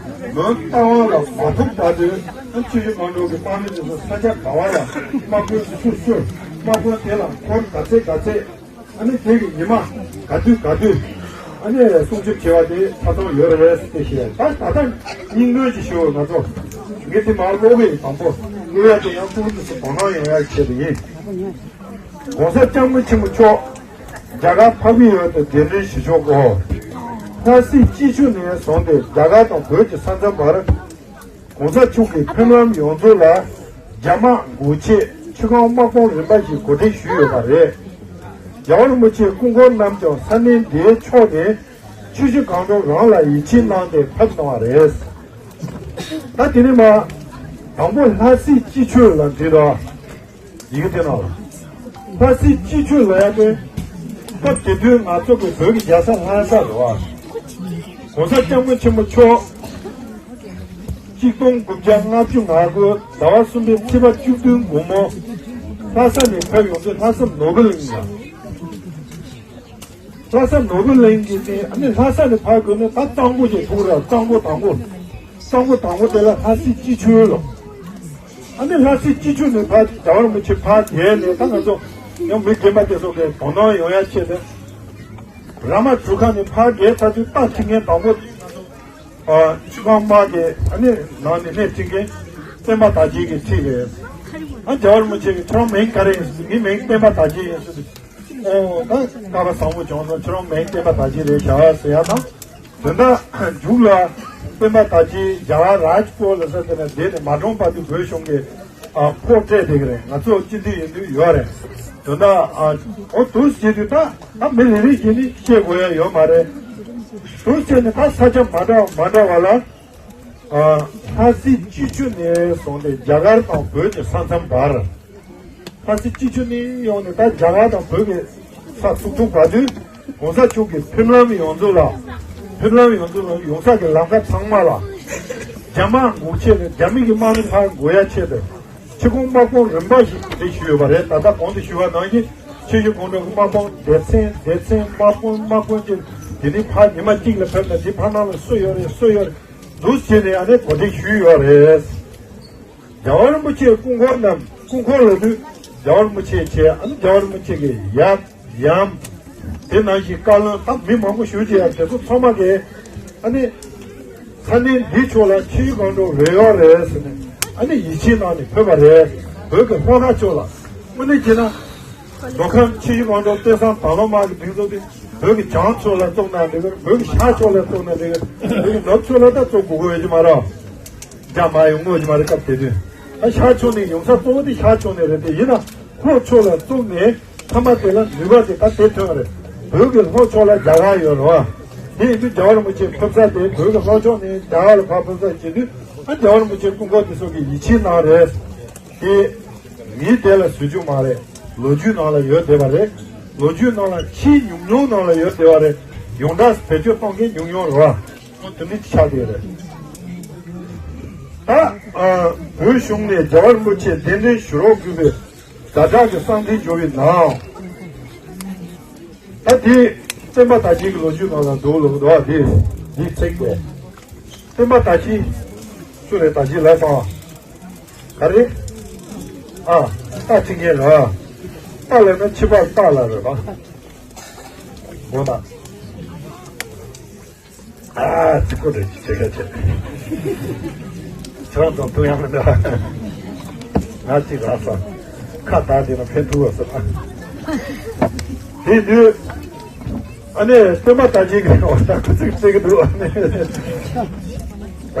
མོན་རྟ་དབང་ལ་མ་ཐུག་བར་དུ། ཨ་ནི་ཆུ་བཞི་སྒང་དྲུག་གི་དམག་མི་དེ་ཚོ་ས་ཆ་ག་བ་ལ་དམག་དཔོན་སུ་བསུ། དམག་དཔོན་དེ་ལ་འཁོར་ག་ཚད་ག་ཚད། ཨ་ནི་དེ་གི་ཉི་མ་ག་དུས་ག་དུས་ཨ་ནི་སྲུང་སྐྱོབ་བྱེད་པ་དེ་ཆ་ཚང་ཡོད་རེད་ཟེར་ཏེ་བཤད། ད་ད་ལྟ་སྙིང་དོན་ཅིག་ཞུ། ང་ཚོ་ངས་དེ་མར་ཀློག་གི་ཡིན། དང་པོ་ཀློག་ཡ་དེ་ཡང་ཁོང་དེ་ཚོ་དོ་སྣང་ཡོང་ཡ་ཆེད་དུ་ཡིན། ༸གོང་ས་༸སྐྱབས་མགོན་ཆེན་པོ་མཆོག་རྒྱ་གར་འཕགས་པའི་ཡུལ་དུ་གདན་འདྲེན་ཞུ་ཕྱོགས་སྐོར། ལྷ་སྲས་སྐྱིད་ཆུ་ནས་བཟུང་སྟེ་རྒྱ་གར་དང་བོད་ཀྱི་ས་མཚམས་བར་༸གོང་ས་མཆོག་གིས་ཕེབས་ལམ་ཡོངས་རྫོགས་ལ་རྒྱ་དམག་འགོག་ཆེད་ཆུ་སྒང་དམག་དཔུང་རིམ་པ་བཞིན་གོ་སྒྲིག་ཞུས་ཡོད་པ་རེད། རྒྱལ་བ་རིན་པོ་ཆེའི་སྐུ་འཁོར་རྣམས་ཀྱང་ས་གནས་འདིའི་ཕྱོགས་ནས་ཆུ་བཞི་སྒང་དྲུག་རང་ལ་ཡིད་ཆེས་གནང་སྟེ་ཕེབས་གནང་བ་རེད། ད་དེ་ནས་མར་དང་པོ་ལྷ་སྲས་སྐྱིད་ཆུ་ལ་བྲིས་དོ། ཡི་གེ་དེ་ནང་ལ། ལྷ་སྲས་སྐྱིད་ཆུ་ལ་ཡ་དེ། སྐབས་དེ་དུས་ང་ཚོ་གི་བོད་ཀྱི་རྒྱལ་ས་ལྷ་ས་རེད་བ། ༸གོང་ས་༸སྐྱབས་མགོན་ཆེན་པོ་མཆོག་ཆིག་སྟོང་དགུ་བརྒྱ་ལྔ་བཅུ་ང་དགུ་ཟླ་བ་གསུམ་པའི་ཚེས་པ་བཅུ་བདུན་དགོང་མོ་ལྷ་ས་ནས་ཕེབས་ཡོང་དུས་ལྷ་ས་ནོར་བུ་གླིང་ལ། ལྷ་ས་ནོར་བུ་གླིང་གི་ནི་ཨ་ནི་ལྷ་ས་ནས་ཕར་དགོས་ནི་ད་གཙང་པོ་ཞིག་ཐུག་ར། གཙང་པོ་དང་པོ། གཙང་པོ་དང་པོ་དེ་ལ་ལྷ་སྲས་སྐྱིད་ཆུ་ལོ། ཨ་ནི་ལྷ་སྲས་སྐྱིད་ཆུ་ནས་ཕར་རྒྱལ་བ་རིན་པོ་ཆེ་ཕར་བརྒལ་ནས་ད་ང་ཚོ་ཡང་མི་རྒན་པ་དེ་ཚོ་གི་དོ་སྣང་ཡོང་ཡ་ཆེད་དུ། ར་མ་གྲུ་ཁ་ནས་ཕར་བརྒལ་ཚར་དུས་རྟ་ཁྲིད་མཁན་དང་པོ། ཨ། ཆུ་སྒང་དམག་གི་ཨ་ནི་ནང་ནས་སྣེ་ཁྲིད་མཁན་བསྟན་པ་དར་རྒྱས་ཀྱི་ཁྲིད་རེད། ཨ། རྒྱལ་བ་རིན་པོ་ཆེ་གིས་ཁྱོད་རང་མིང་ག་རེ་ཡིན་ཟེར་དུས་ངའི་མིང་བསྟན་པ་དར་རྒྱས་ཡིན་ཟེར་དུས། ཨོ། ད་སྐལ་བ་བཟང་པོ་བྱུང་སོང་། ཁྱོད་རང་མིང་བསྟན་པ་དར་རྒྱས་རེད་བཞག་ཟེར་ཡ་དང་། དོན་དག་མཇུག་ལ་བསྟན་པ་དར་རྒྱས་རྒྱ་གར་རཱཇ་པོར་ལ་ས་དེ་ནས་བསྡད་ནས་མ་གྲོངས་བར་དུ་བོད་གཞུང་གི་ཨ། ཕོགས་སྤྲད་བསྡད་ཀྱི་རེད། ང་ཚོ་སྤྱི་འཐུས་ཡིན་དུས་ཡོད་རེད། དོན་དག་ཨ། ཨོ་དུ་བྱེད་དུས་ད་ད་མི་རེ་རེ་བཞིན་ནི་བཤད་དགོས་ཡ་ཡོད་མ་རེད། དུ་བྱས་ནས་ད་ས་ཆ་མ་འདྲ་བ་མ་འདྲ་བ་ལ། ཨ། ལྷ་སྲས་སྐྱིད་ཆུ་ནས་བཟུང་སྟེ་རྒྱ་གར་དང་བོད་ཀྱི་ས་མཚམས་བར། ལྷ་སྲས་སྐྱིད་ཆུ་ནས་ཡོང་ནས་ད་རྒྱ་གར་དང་བོད་ཀྱི་ས་ཐུག་ཐུག་བར་དུ། ༸གོང་ས་མཆོག་གི་ཕེབས་ལམ་ཡོངས་རྫོགས་ལ། ཕེབས་ལམ་ཡོངས་རྫོགས་ལ་ཡོང་ས་གི་ལམ་ཁ་ཚང་མ་ལ། རྒྱ་དམག་འགོག་ཆེད་དུ། རྒྱ་མི་གི་དམག་མི་ཕར་འགོག་ཡ་ཆེད་དུ། ཆེད་ཁོངས་དམག་དཔུང་རིམ་པ་བཞིན་གོ་སྒྲིག་ཞུས་ཡོད་པ་རེད། ད་ལྟ་གོང་དུ་ཞུས་པ་ནང་བཞིན་ཆུ་བཞི་སྒང་དྲུག་གི་དམག་དཔུང་སྡེ་ཚན་སྡེ་ཚན་དམག་དཔུང་དམག་དཔུང་བཅས་དེ་ནི་ཕར་ཉི་མ་གཅིག་ལ་ཕེབས་ན་དེ་ཕར་ནང་ལ་སུ་ཡོད་རེད་སུ་ཡོད་རེད་འདུག་བྱས་ནས་ཨ་ནི་གོ་སྒྲིག་ཞུས་ཡོད་རེད། རྒྱལ་བ་རིན་པོ་ཆེའི་སྐུ་འཁོར་རྣམས། སྐུ་འཁོར་ལབ་དུས་རྒྱལ་བ་རིན་པོ་ཆེ་བྱས། ཨ་ནི་རྒྱལ་བ་རིན་པོ་ཆེ་གི་ཡབ་ཡུམ། དེ་ནང་བཞིན་བཀའ་བློན་དང་མི་མང་པོ་ཞུ་བྱས་ཡ་དེ་ཚོ་ཚང་མ་གིས་ཨ་ནི་ས་གནས་འདི་ཕྱོགས་ལ་ཆུ་བཞི་སྒང་དྲུག་རེ་ཡོད་རེད་ཟེར་ནས་ཨ་ནི་ཡིད་ཆེས་གནང་ནས་ཕེབས་པ་རེད། བོད་ཀྱི་ལྷོ་ཁ་ཕྱོགས་ལ་དངོས་གནས་བྱས་ན། མདོ་ཁམས་ཆུ་བཞི་སྒང་དྲུག་བསྟན་སྲུང་དང་བླངས་དམག་གི་སྒྲིག་འཛུགས་དེ་བོད་ཀྱི་བྱང་ཕྱོགས་ལ་བཙུགས་ན་འགྲིག་གི་རེད། བོད་ཀྱི་ཤར་ཕྱོགས་ལ་བཙུགས་ན་འགྲིག་གི་རེད། བོད་ཀྱི་ནུབ་ཕྱོགས་ལ་ད་བཙུགས་དགོས་དགོས་ཡོད་ཀྱི་མ་རེད། རྒྱ་མ་ཡོང་དགོས་ཀྱི་མ་རེད་སྐབས་དེ་དུས། ད་ཤར་ཕྱོགས་ནས་ཡོང་ས་གཙོ་བོ་དེ་ཤར་ཕྱོགས་ནས་རེད། དེ་ཡིན་ན་ལྷོ་ཕྱོགས་ལ་བཙུགས་ནས་མཐའ་མ་དེ་ལ་ནུས་པ་དེ་ད་དེ་ཐོན་རེད། བོད་ཀྱི་ལྷོ་ཕྱོགས་ལ་རྒྱ་གར་ཡོད་རེད་བ། དེ་ཡིན་དུས་རྒྱལ་བ་རིན་པོ་ཆེ་ཕེབས་ས་དེ་བོད་ཀྱི་ལྷོ་ཕྱོགས་ནས་རྒྱ་གར་ལ་ཕར་ཕེབས་ས་བྱེད་དུས་ཨ་རྒྱལ་བ་རིན་པོ་ཆེ་སྐུ་འཁོར་དེ་ཚོ་གིས་ཡིད་ཆེས་གནང་རེད། དེ་མིའི་དེ་ལ་བཟོ་རྒྱུ་མ་རེད། ལོ་རྒྱུས་ནང་ལ་ཡོད་བསྡད་པ་རེད། ལོ་རྒྱུས་ནང་ལ་ཕྱིའི་ཉམས་མྱོང་ནང་ལ་ཡོད་བསྡད་པ་རེད། ཡོངས་གྲགས་བེད་སྤྱོད་གཏོང་མཁན་ཉུང་ཉུང་རེད་བ། དེ་འདྲ་ཆགས་བསྡད་རེད། ད་ཨ་བོད་གཞུང་ནས་རྒྱལ་བ་རིན་པོ་ཆེ་གདན་འདྲེན་ཞུ་རོགས་དགོས་པའི་ཛ་དྲག་གི་གསང་འཕྲིན་འབྱོར་བའི་ནང་། ད་དེ་བསྟན་པ་དར་རྒྱས་ཀྱི་ལོ་རྒྱུས་ནང་ལ་འདུག་ལབ་འདུག་བ། དེ་འདི་ཚིག་པས། བསྟན་པ་དར་རྒྱས། སུ་རེད་དར་རྒྱས་ལབ་སོང་། ག་རེ། ཨ། རྟ་འཁྲིད་མཁན་རེད། རྟ་ལབ་ན་ཕྱི་པར་རྟ་ལ་རེད་པ། འོ་ན། ཨ་ཙི་ཀོ་རེད་ཅི་བྱེད་ཁ་བྱེད། ཁྱེད་རང་ཚོ་ཐུག་ཡག་མི་འདུག་ང་གཅིག་རག་སོང་། ཁ་བརྡ་བྱས་ན་ཕན་ཐོགས་པ་སོང་། དེ་དུས། ཨ་ནི་བསྟན་པ་དར་རྒྱས་ཀྱི་འོ་ད་ཁོ་ཚིག་བརྩི་གི་འདུག་ཨ་ནི།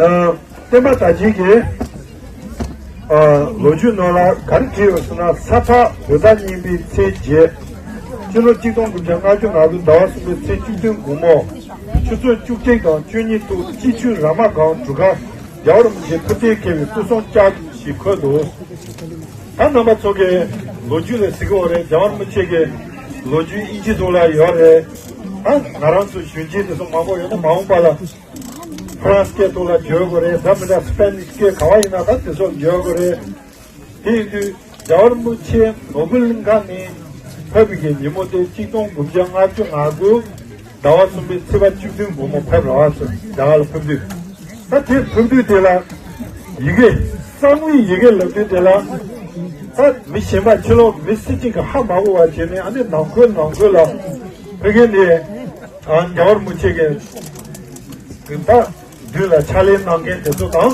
ཨ། བསྟན་པ་དར་རྒྱས་ཀྱི་ཨ། ལོ་རྒྱུས་ནང་ལ་ག་རེ་བྲིས་ཡོད་ཟེར་ན། ས་ཕག་བོད་ཟླ་གཉིས་པའི་ཚེས་བརྒྱད། སྤྱི་ལོ་གཅིག་སྟོང་དགུ་བརྒྱ་ལྔ་བཅུ་ང་དགུ་ཟླ་བ་གསུམ་པའི་ཚེས་བཅུ་བདུན་དགོང་མོ། ཆུ་ཚོད་བཅུ་གཅིག་དང་བཅུ་གཉིས་ཐོག་སྤྱི་ཆུ་ར་མ་སྒང་གྲུ་ཁར་རྒྱལ་བ་རིན་པོ་ཆེ་ཐུབ་བསྟན་མཁས་པའི་སྐུ་གསུང་ལྕགས་ཀྱུ་ཞིག་འཁོད་འདུག་ད་རྣམ་པ་ཚོ་གིས་ལོ་རྒྱུས་ལ་གཟིགས་ཀྱི་ཡོད་རེད། རྒྱལ་བ་རིན་པོ་ཆེ་གི་ལོ་རྒྱུས་དབྱིན་ཇི་ཐོག་ལ་ཡོད་རེད། ད་ང་རང་ཚོ་གཞོན་སྐྱེས་དེ་ཚོ་མང་པོ་ཡོད་ན་མ་འོངས་པ་ལ་ཧྥ་རན་སི་སྐད་ཐོག་ལ་བརྗོད་དགོས་རེད། ད་མི་འདྲ་སི་པེ་ནིཤ་སྐད་ག་བ་ཡིན་ན་ད་དེ་ཚོ་བརྗོད་དགོས་རེད། དེ་ཡིན་དུས་རྒྱལ་བ་རིན་པོ་ཆེ་ནོར་བུ་གླིང་ཁ་ནས་ཕེབས་པའི་ཉིན་མོ་དེ་གཅིག་སྟོང་དགུ་བརྒྱ་ལྔ་བཅུ་ང་དགུ་ཟླ་བ་གསུམ་པའི་ཚེས་པ་བཅུ་བདུན་དགོང་མོ་ཕེབས་རེད་བ། རྒྱ་གར་ལ་ཕེབས་དུས། ད་དེ་ཕེབས་དུས་དེ་ལ་ཡི་གེ། གསང་བའི་ཡི་གེ་ལབ་དུས་དེ་ལ། ད་མི་གཞན་པ་ཕྱི་ལོགས་མི་སེར་གཅིག་གིས་ཧ་མ་གོ་བ་བྱས་ནས་ཨ་ནི་ནང་ཁུལ་ནང་ཁུལ་ལ་ཕ་གི་ནས་ཨ་རྒྱལ་བ་རིན་པོ་ཆེ་གི་ད་མདུན་ལ་ཕྱག་ལས་གནང་མཁན་དེ་ཚོ་དང་།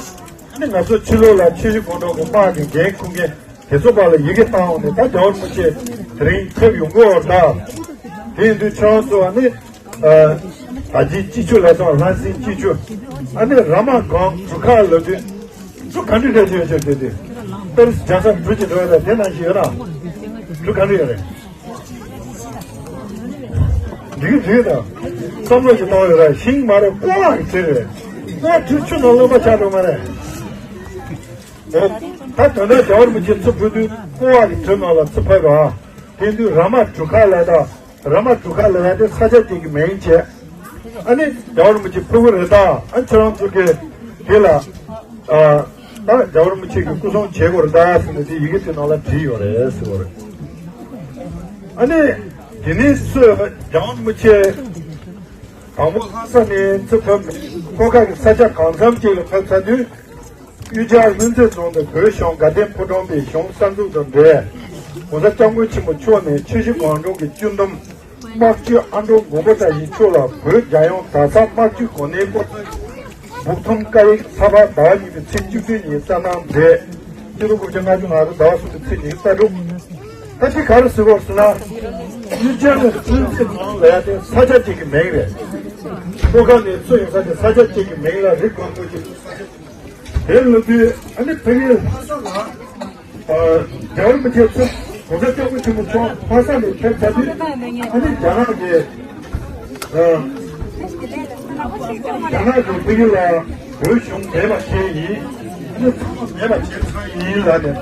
ཨ་ནི་ང་ཚོ་ཕྱི་ལོགས་ལ་ཆུ་བཞི་སྒང་དྲུག་གི་དམག་གི་འགན་འཁུར་མཁན་དེ་ཚོ་བར་ལ་ཡི་གེ་བཏང་འོང་ནས། ད་རྒྱལ་བ་རིན་པོ་ཆེ་དེ་རིང་ཕེབས་ཡོང་གི་ཡོད་རེད་ད། དེ་ཡིན་དུས་ཁྱེད་རང་ཚོ་ཨ་ནི། ཨ། ད་ཅི་སྤྱི་ཆུ་ལ་སོང་། ལྷ་སྲིན་སྤྱི་ཆུ། ཨ་ནི་ར་མ་སྒང་གྲུ་ཁ་ལབ་དུས། གྲུ་ག་འདྲ་རེད་ཅེས་བཤད་དེ་དེ། པེ་རི་སི་རྒྱལ་ས་འགྲུལ་གྱི་འགྲོ་ཡ་ད་དེ་ནང་བཞིན་ཡོད་ན། གྲུ་ག་འདྲ་ཡོད་རེད། འགྲིག་གི་འགྲིག་གི་ད། བསམ་བློ་ཞིག་གཏོང་ཡོད་རེད། ཤིང་མ་རེད། ཀོ་བ་གི་དེ་རེད། ཀོ་བ་དེ་ཆུ་ནང་རློན་པ་ཆགས་འགྲོ་མ་རེད། འོ། ད་དོན་དག་རྒྱལ་བ་རིན་པོ་ཆེ་ཚུར་ཕེབས་དུས་ཀོ་བ་གི་དེ་ནང་ལ་ཚུར་ཕེབས་ར། དེ་དུས་ར་མ་གྲུ་ཁ་ལ་ད། ར་མ་གྲུ་ཁ་ལ་ཡ་དེ་ས་ཆ་གཅིག་གི་མིང་བྱས། ཨ་ནི་རྒྱལ་བ་རིན་པོ་ཆེ་ཕུ་བོ་རེད་ད། ཨ་ཁྱེད་རང་ཚོ་གི་དེ་ལ། ཨ། ད་རྒྱལ་བ་རིན་པོ་ཆེ་གི་སྐུ་སྲུང་བྱེད་དགོས་རེད་ད་ཟེར་ནས་དེ་ཡི་གེ་དེ་ནང་ལ་བྲིས་ཡོད་རེད་ཟེར་བ་རེད། ཨ་ནི་དེ་ནས་སུ་རྒྱལ་བ་རིན་པོ་ཆེ་དང་པོ་ལྷ་ས་ནས་ཚུར་ཕེབས་ནས་ལྷོ་ཁ་གི་ས་ཆ་གང་འཚམ་ཅིག་ལ་ཕེབས་ཚར་དུས། གཡུ་བྱ་ལྷུན་རྩེ་རྫོང་དུ་བོད་གཞུང་དགའ་ལྡན་ཕོ་བྲང་པའི་གཞུང་གསར་འཛུགས་དང་འབྲེལ། ༸གོང་ས་༸སྐྱབས་མགོན་ཆེན་པོ་མཆོག་ནས་ཆུ་བཞི་སྒང་དྲུག་གི་བཅུད་འདུམ་དམག་སྤྱི་ཨ་འབྲུག་མགོན་པོ་བཀྲ་ཤིས་མཆོག་ལ་བོད་རྒྱལ་ཡོངས་དར་ས་དམག་སྤྱི་གོ་གནས་བསྐོ་ཚུལ་འབུག་ཐུམ་བཀའ་ཡིག་ཚགས་པར་ཟླ་བ་གཉིས་པའི་ཚེས་བཅུ་བདུན་ཉིན་བསྩལ་གནང་མཛད། སྤྱི་ལོ་དགུ་བརྒྱ་ལྔ་བཅུ་ང་དགུ་ཟླ་བ་གསུམ་པའི་ཚེས་ཉི་ཤུ་རྩ་དྲུག་ད་ཅི་ག་རེ་ཟེར་བ་ཟེར་ན། གཡུ་བྱ་ནས་ལྷུན་རྩེ་རྫོང་ལ་ཡ་དེ་ས་ཆ་གཅིག་གི་མིང་རེད། ལྷོ་ཁ་ནས་ཚུར་ཡོང་ས་དེ་ས་ཆ་གཅིག་གི་མིང་ལ་རི་དཀར་པོ་ཞེས་ས་ཆ། དེ་ལ་དུས་ཨ་ནི་ཕ་གིའི་ལྷ་ས་ལ། ཨ། རྒྱལ་བ་རིན་པོ་ཆེ་ཚུར་༸གོང་ས་༸སྐྱབས་མགོན་ཆེན་པོ་མཆོག་ལྷ་ས་ནས་ཕེབས་ཚར་དུས་ཨ་ནི་རྒྱ་ནག་གི། ཨ། རྒྱ་ནག་གིས་ཕ་གི་ལ་བོད་གཞུང་མེད་པ་བྱས་ཡིན། ཨ་ནི་ཚང་མ་མེད་པ་བྱས་ཚར་ཡིན་ལབ་ནས།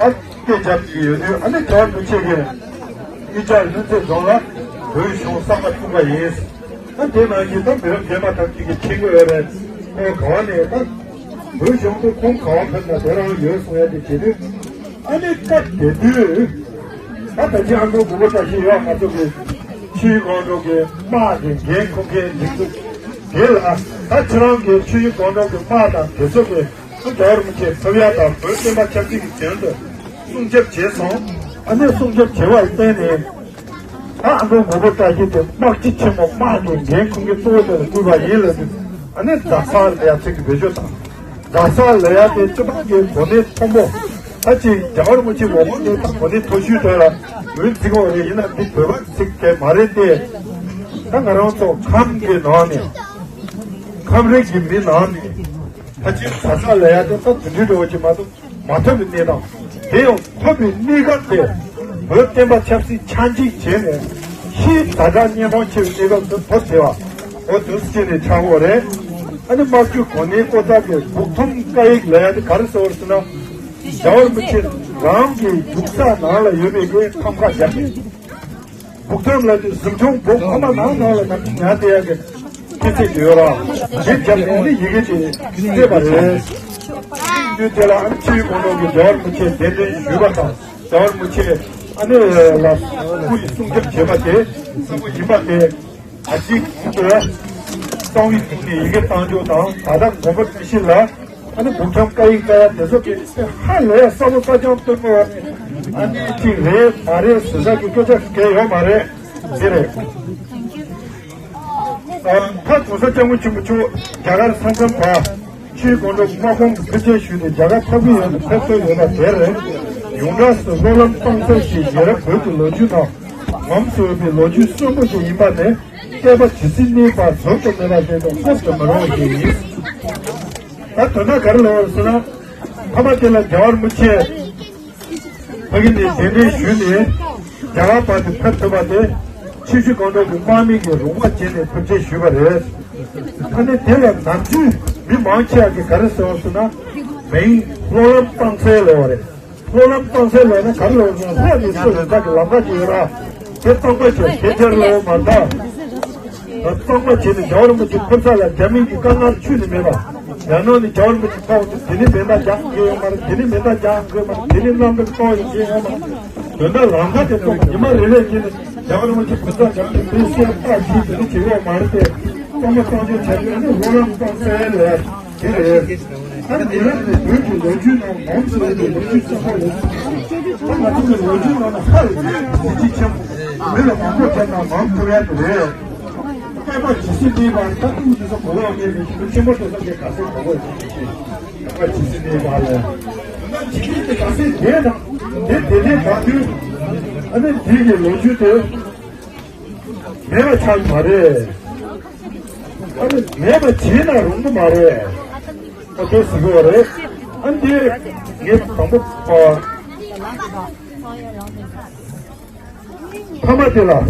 ཨ། སྐད་རྒྱབ་ཀྱི་ཡོད་དུས་ཨ་ནི་རྒྱལ་བ་རིན་པོ་ཆེ་གིས་གཡུ་བྱ་ལྷུན་རྩེ་རྫོང་ལ་ བོད་གཞུང་བསམ་པ་མཐུན་པ་ཡིན། ད་དེ་ནང་བཞིན་ད་བོད་རྒྱལ་མ་ཐམས་ཅད་ཀྱི་ཆེད་མངགས་ཡོད་པའི་ཁོང་ག་བ་ནས་ད་བོད་གཞུང་དུ་ཁོང་ག་བ་ཕེབས་ན་དེ་རང་ཡོད་གསུང་ཡ་དེ་བྱེད་དུས། ཨ་ནི་སྐབས་དེ་དུས་ད་ད་ཅི་ཨ་མདོ་མགོན་པོ་བཀྲ་ཤིས་ཡོད་ང་ཚོ་གི་ཆུའི་སྒང་དྲུག་གི་དམག་གི་འགན་འཁུར་མཁན་འདི་ཚོ་དེ་ལ་ད་ཁྱེད་རང་གི་ཆུའི་སྒང་དྲུག་གི་དམག་དང་དེ་ཚོ་གི་སྐུ་རྒྱལ་བ་རིན་པོ་ཆེ་ཐོབ་ཡ་དང་བོད་བསྟན་པ་ཆབ་སྲིད་ཀྱི་དོན་དུ་སྲུང་སྐྱོབ་བྱས་སོང་། ཨ་ནི་སྲུང་སྐྱོབ་བྱས་པར་བརྟེན་ནས། ད་ཨ་མདོ་མགོན་པོ་བཀྲ་ཤིས་དེ་དམག་སྤྱི་ཆེན་མོ་དམག་གི་འགན་འཁུར་མཁན་གཙོ་བོ་དེ་ལ་བསྐོས་པ་ཡིན་ལབ་དུས། ཨ་ནི་རྫ་ས་ལ་ཡ་ཚིག་གི་བེད་སྤྱོད་དང་། རྫ་ས་ལ་ཡ་དེ་སྤྱི་བཏང་གི་གོ་གནས་མཐོན་པོ། ད་ཅིག་རྒྱལ་བ་རིན་པོ་ཆེ་གོ་གནས་དང་གོ་གནས་མཐོ་ཤོས་དེ་ལ་འོས་འཛིན་གོ་རེད། ཡིན་ན་འདི་བོད་པ་ཚིག་གི་མ་རེད་དེ། ད་ང་རང་ཚོ་ཁམས་ཀྱི་ནང་ནས་ཁམས་རིགས་ཀྱི་མི་ནང་ནས་ད་ཅིག་རྫ་ས་ལ་ཡ་དེ་ད་དེ་འདྲའི་འདྲ་བོ་ཅིག་མ་གཏོགས། མ་ཐོབ་པའི་གནས་སྟངས། དེ་ཡང་ཐོབ་པའི་གནས་སྐབས་དེ་བོད་བསྟན་པ་ཆབ་སྲིད་ཆགས་འཇིག་བྱས་ནས་ཤིན་ཏུ་ཛ་དྲག་གཉན་འཕྲང་ཆེ་བའི་གནས་སྐབས་སུ་ཐོབ་བསྡད་པ། འོ་དུས་སུ་ཅི་ནས་ཆགས་འོ་རེད། ཨ་ནི་དམག་ཇུས་གོ་གནས་བསྐོ་ཚར་གྱི་འབུག་ཐུམ་བཀའ་ཡིག་ལ་ཡ་དེ་ག་རེ་ཟེར་བ་རེད་ཟེར་ན། རྒྱལ་བ་རིན་པོ་ཆེ་རང་གི་ཡུགས་ས་ནང་ལ་ཡོད་པའི་གི་ཐམ་ཀ་བརྒྱབ་ནས། འབུག་ཐུམ་ལ་དེ་གཟིམ་ཆུང་འབུག་ཁོ་མ་ནང་ནང་ལ་ནམ་རྒྱུན་ཉར་བསྡད་ཡ་གི་ཁྱད་ཆོས་ཅིག་ཡོད་ར། དེ་རྒྱབ་ནས་ཨ་ནི་ཡི་གེ་ཅིག་བསྐྲད་པ་རེད། དུས་དེ་ལ་ཨ་ནི་ཆུའི་སྒང་དྲུག་གི་རྒྱལ་བ་རིན་པོ་ཆེ་གདན་འདྲེན་ཞུས་པ་དང་རྒྱལ་བ་རིན་པོ་ཆེ་ཨ་ནི་ལ་སྐུ་ཡི་སྲུང་སྐྱོབ་བྱས་པ་དེ་གསུང་གི་ཡིན་པ་དེ། ཨ་ཅིག་གསང་བའི་ཐོག་ནས་ཡི་གེ་བཏང་རྒྱུ་དང་ད་ལྟ་མགོན་པོ་བཀྲ་ཤིས་ལ། ཨ་ནི་འབུམ་ཕྲག་བཀའ་ཡིག་ལྟ་ཡ་དེ་ཚོ་གི་ཧ་ལས་ཡ་ས་ལོ་ས་ཆང་སྟོན་པ་ཨ་ནི་གཅིག་རེད་མ་རེད་ཟེར་ས་གི་སྐད་ཆ་གལ་ཡོད་མ་རེད། དེ་རེད། ཨ་ཁ་གོང་ས་སྐྱབས་མགོན་ཆེན་པོ་མཆོག་རྒྱ་གར་ས་མཚམས་བར་ཆུའི་སྒང་དྲུག་དམག་དཔུང་གི་ཕེབས་སྐྱེལ་ཞུས་ཏེ་རྒྱ་གར་འཐབ་ཀྱི་ཡོད་ན་ཕེབས་སྲོལ་ཡོད་པ་དེ་རེད། ཡོངས་གྲགས་སུ་སྨོན་ལམ་བཏང་ས་ཞེས་ཡ་རབས་བོད་ཀྱི་ལོ་རྒྱུས་ནང་ངོམ་སོ་ཡོད་པའི་ལོ་རྒྱུས་གསོན་པོ་ཞིག་ཡིན་པ་ནི། བསྟན་པ་ཇི་སྲིད་གནས་པ་ཟུར་དུ་མེད་པ་དེ་དང་བསླབ་ཏུ་མི་རུང་བ་ཞིག་ཡིན། ད་དོན་དག་ག་རེ་ལབ་པ་རེད་ཟེར་ན། ཐ་མ་དེ་ལ་རྒྱལ་བ་རིན་པོ་ཆེ་ཕ་གི་ནས་གདན་འདྲེན་ཞུས་ནས་རྒྱ་གར་བར་དུ་ཕེབས་ཐུབ་པ་དེ་ཆུ་བཞི་སྒང་དྲུག་གི་དམག་མི་གི་རོགས་པ་བྱས་ནས་ཕེབས་སྐྱེལ་ཞུས་པ་རེད། ད་ནི་དེ་ལ་ནམ་རྒྱུན་མི་མང་ཆེ་བ་གིས་ག་རེ་ཟེར་བ་ཟེར་ན། མིང་སྨོན་ལམ་བཏང་ཚལ་ལབ་པ་རེད། སྨོན་ལམ་བཏང་ཚལ་ལབ་ན་ག་རེ་ལབ་ཟེར་ན་ལྷ་ནས་སུ་ཡོད་ས་གི་ལམ་ཁ་ཅིག་ཡོད་ར། དེ་གཙང་མ་བྱས་དེ་ཆར་ལོ་མ་འདའ། གཙང་མ་བྱས་ནས་རྒྱལ་བ་རིན་པོ་ཆེ་ཕེབས་ས་ལ་རྒྱ་མི་གི་དཀའ་ངལ་ཁྱོན་ནས་མེད་པ། རྒྱ་ནག་ནས་རྒྱལ་བ་རིན་པོ་ཆེ་ཕེབས་དུས་དེ་ནས་མེ་མདའ་རྒྱག་དགོས་ཡོད་མ་རེད། དེ་ནས་མེ་མདའ་རྒྱག་དགོས་མ་རེད། དེ་ནས་གནམ་གྲུ་གཏོང་ཡོང་གི་ཡོད་མ་རེད། དོན་དག་ལམ་ཁ་དེ་ཚོ་ཉི་མ་རེ་རེ་བྱས་ནས་རྒྱལ་བ་རིན་པོ་ཆེ་ཕེབས་ས་རྒྱ་མི་དེ་སེམས་ཐག་བཅད་དེ་ནས་བྱེད་ཡོད་མ་རེད་དེ། གཙང་མ་གཙང་རྐྱང་བྱས་ནས་ནི་སྨོན་ལམ་བཏང་ཚལ་ལ། དེ་རེད། ད་ཉེ་རབས་ནས་བོད་ཀྱི་ལོ་རྒྱུས་ནང་ངོམ་སོ་ཡོད་པའི་ལོ་རྒྱུས་གསལ་པོ་ཡོད། ད་ང་ཚོ་གི་ལོ་རྒྱུས་ནང་ན་ཧ་ལས་པའི་གཟི་བརྗིད་ཆེན་པོ། མི་ལ་མང་པོ་བྱས་ན་མང་ཐུབ་ཡ་དེ་རེད། བསྟན་པ་ཇི་སྲིད་གནས་པ་ད་ཀུན་གྱི་སོ་གོ་བ་ངེས་པའི་ཆེན་པོ་དེ་ཚོ་གི་ག་ཚོད་གོ་བ་ཇི་སྲིད་གནས་པ་ལ། ད་ཇི་སྲིད་དེ་ག་ཚོད་དེ་དང་དེ་དེ་དེ་ག་དུས་ཨ་ནི་དེ་གི་ལོ་རྒྱུས་དེ། མེད་པ་ཆགས་མ་རེད། ཨ་ནི་མེད་པ་བྱས་ན་རུང་གི་མ་རེད། ཨ་དེ་ཟེར་གི་བ་རེད། ཨ་འདི་ངས་དང་པོ་ཨ། ཐ་མ་དེ་ལ་